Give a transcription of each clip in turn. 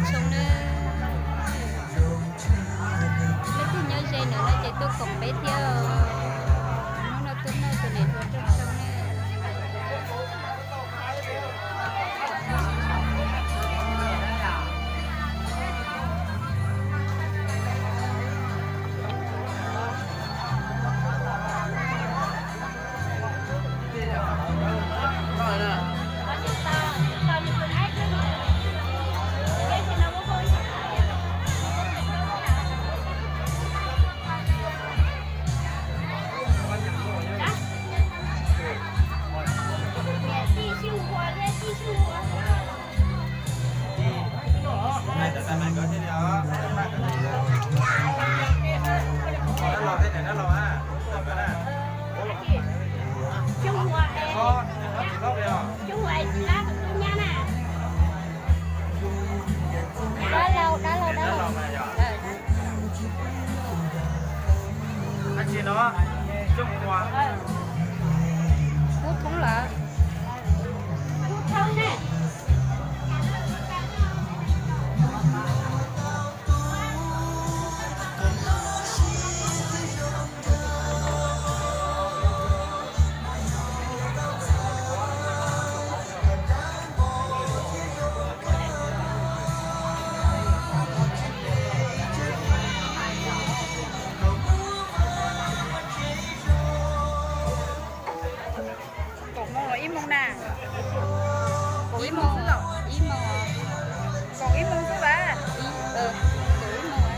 Soo na, leej twg nyob ze ntawm no ces tuaj koom peb thiab. Hnub no tuaj noj tus niam hluas rooj soo na. Dab laug, dab laug, dab laug. Hub thoob lawm. Kaum moos los ib moos na? Kaum ib moos xwb los? Ib moos, kaum ib moos xwb vas. Kaum ib moos.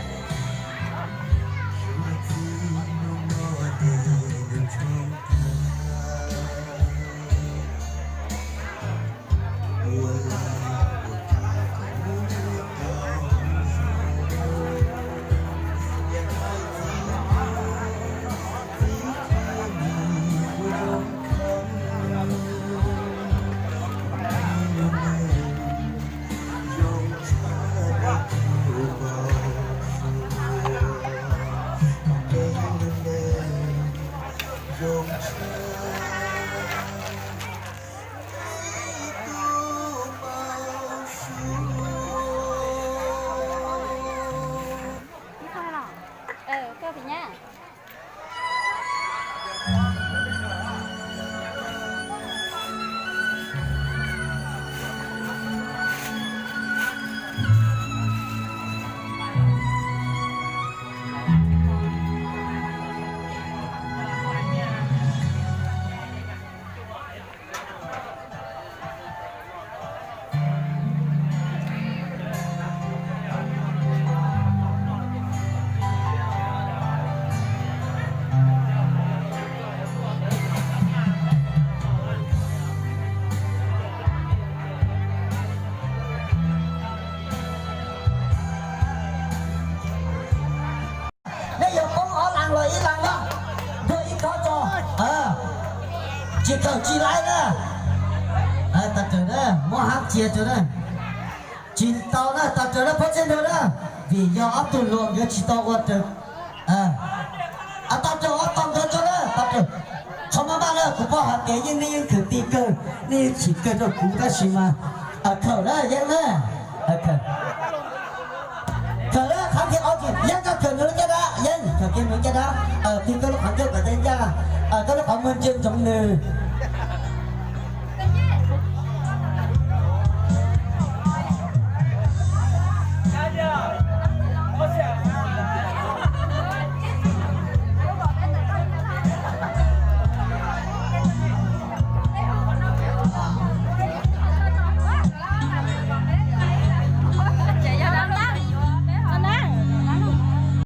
Nej yuav poob ob las los ib las no, nrog ib kob tso. Tsis kawm tsis laib na. Tas raws na, muab hab cia rau na. Tsis tau na, tas raws na phob txhij nrug na, vim yog ob tug hluas nkawd tsis tau ua raws. Tas raws, ob tog nkawd tso na, tas raws. Txhob maj maj na, kuv paub hais tias yeej nej yeej khwv tij kawg, nej yeej chim kawg rau kuv tab sis mas khawm na Yeeb na. Khawm na, qhov thib ob, Yeeb koj khawm nws lub caj dab, Yeeb khawm kiag nws caj dab, tig koj lub qhov ncauj kom ncaj ncaj, koj lub qhov muag ntsia ntsoov nws.